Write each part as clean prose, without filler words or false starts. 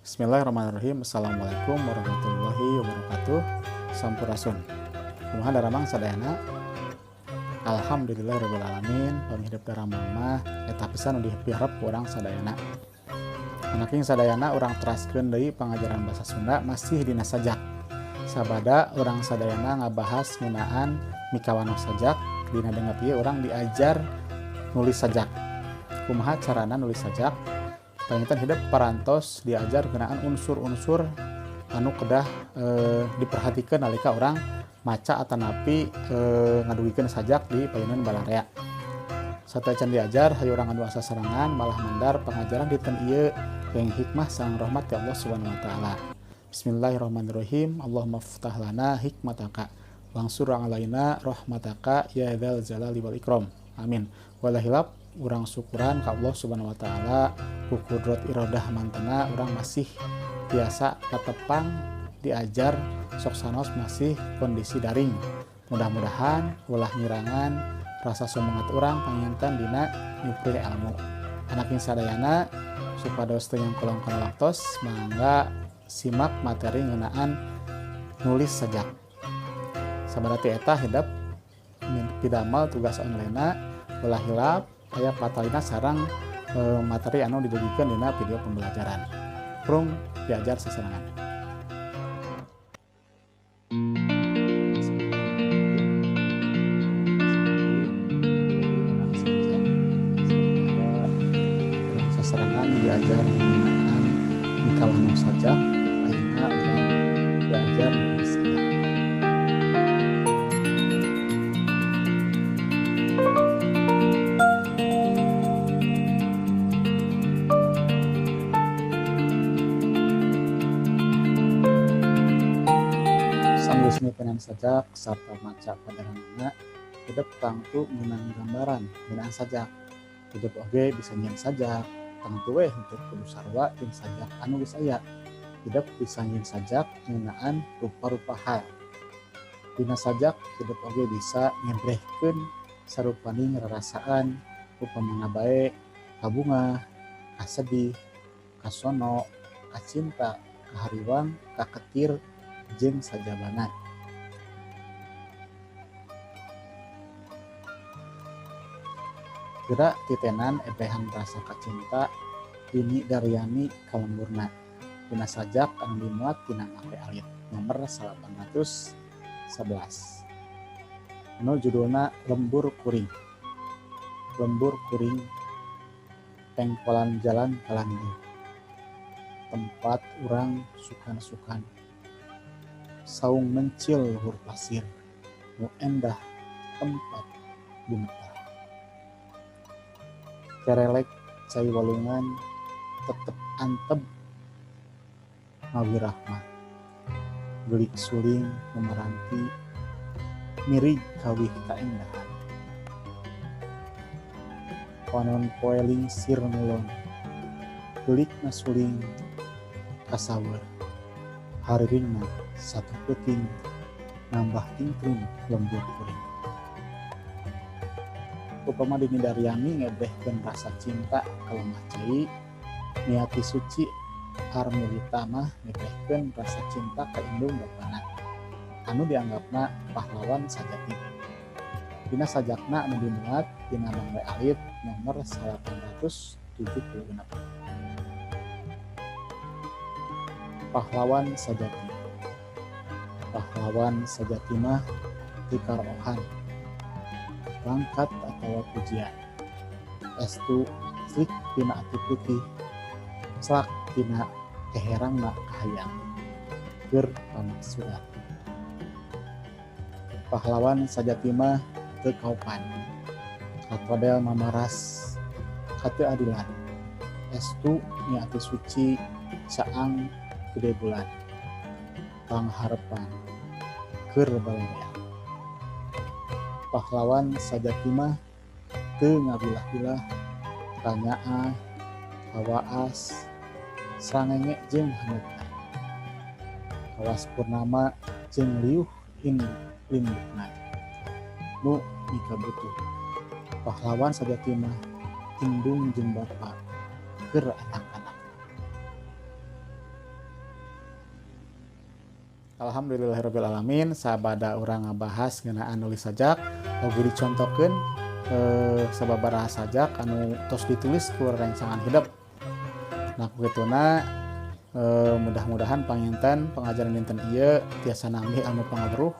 Bismillahirrahmanirrahim. Assalamualaikum warahmatullahi wabarakatuh. Sampurasun. Kumaha daramang sadayana? Alhamdulillahirabbil alamin. Pami hidep daramang mah eta pisan nu dipiharep ku urang sadayana. Anaking sadayana urang teraskeun deui pangajaran bahasa Sunda masih dina sajak. Sabada urang sadayana ngabahas ngeunaan mikawanoh sajak. Dina denget ieu urang diajar nulis sajak. Kumaha carana nulis sajak? Panginten hidep parantos diajar ngeunaan unsur-unsur anu kedah diperhatikeun nalika urang maca atanapi ngadugikeun sajak di payunan balarea. Sateuacan diajar hayu urang anu asa sarangan malah mendar pangajaran dinten ieu yang hikmah sareng rahmat ti Allah Subhanahu wa taala. Bismillahirrahmanirrahim. Allahumma ftah lana hikmataka wangsur alaina rahmataka ya dzal jalali wal ikram. Amin. Walahilap urang syukuran ka Allah Subhanahu wa taala ku kudrat iradah mantena urang masih biasa katepang diajar sok sanos masih kondisi daring. Mudah-mudahan ulah ngirangan rasa semangat urang panginten dina nyupri ilmu. Anaking sadayana supados teu nyangkolong kana waktos mangga simak materi ngeunaan nulis sajak. Sabada ti eta hidep pidamel tugas online-na ulah hilap aya patalina sareng materi anu didugikeun dina video pembelajaran. Prung diajar sasarengan. Sasarengan diajar ngeunaan mikawanoh sajak, ayeuna urang diajar nulis sajak. Sanggeus mipenan sajak sarta maca padaranana hidep tangtu meunang gambaran ngeunaan sajak. Hidep oge bisa nyieun sajak, tangtu we henteu kudu sarua jeung sajak anu geus aya. Hidep bisa nyieun sajak ngeunaan rupa-rupa hal. Dina sajak hidep oge bisa ngebrehkeun sarupaning rarasaan upamana bae kabungah, kasedih, kasono, kacinta, kahariwang, kaketir jeung sajabana. Geura titenan ebehan rasa kacinta Dini Daryani kalemburna dina sajak anu dimuat dina Mangre Alit nomor 811 anu judulna Lembur Kuring. Lembur kuring pengkolan jalan kalandir tempat urang sukan-sukan saung mencil luhur pasir nu endah tempat bumetah. Kerelek cai walungan tetep antep ngawirahma gelik suling memeranti mirig kawih kaendahan panon poe lingsir ngulon gelik nasuling kasaweur hariringna satu peuting nambah tingkrung lembur kuring. Upama Dini Daryani ngebrehkeun rasa cinta ka lemah cai, Niati Suci Armilita mah ngebrehkeun rasa cinta ka indung bapana anu dianggapna pahlawan sajati. Dina sajakna anu dimuat dina Mangre Alit nomor 876. Pahlawan sajati. Pahlawan sajati mah teu karohan pangkat atawa pujian. Estu slik tina ati putih, slak tina keherangna kahayang keur pamaksudan. Pahlawan sajati mah teu kaopan, katodel mamaras kateuadilan. Estu niati suci caang gede bulan pangharepan keur balarea. Pahlawan sajati mah teu ngabilah-bilah kanyaah, kawaas, srangenge jeung haneutna. Kawas purnama jeung liuh lindukna nu mikabutuh. Pahlawan sajati mah indung jeung bapa keur anak-anak. Alhamdulillahirabbil alamin, sabada urang ngabahas ngeunaan nulis sajak oge dicontohkeun sababaraha sajak anu tos ditulis ku rerencangan hidep. Nah, ku kituna mudah-mudahan panginten pengajaran dinten ieu tiasa nambih ilmu pangaweruh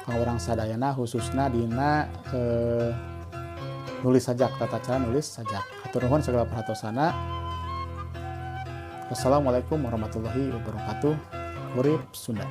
ka urang sadayana, khususna dina nulis sajak, tata cara nulis sajak. Hatur nuhun segala perhatosana. Wassalamualaikum warahmatullahi wabarakatuh. Urip Sunda.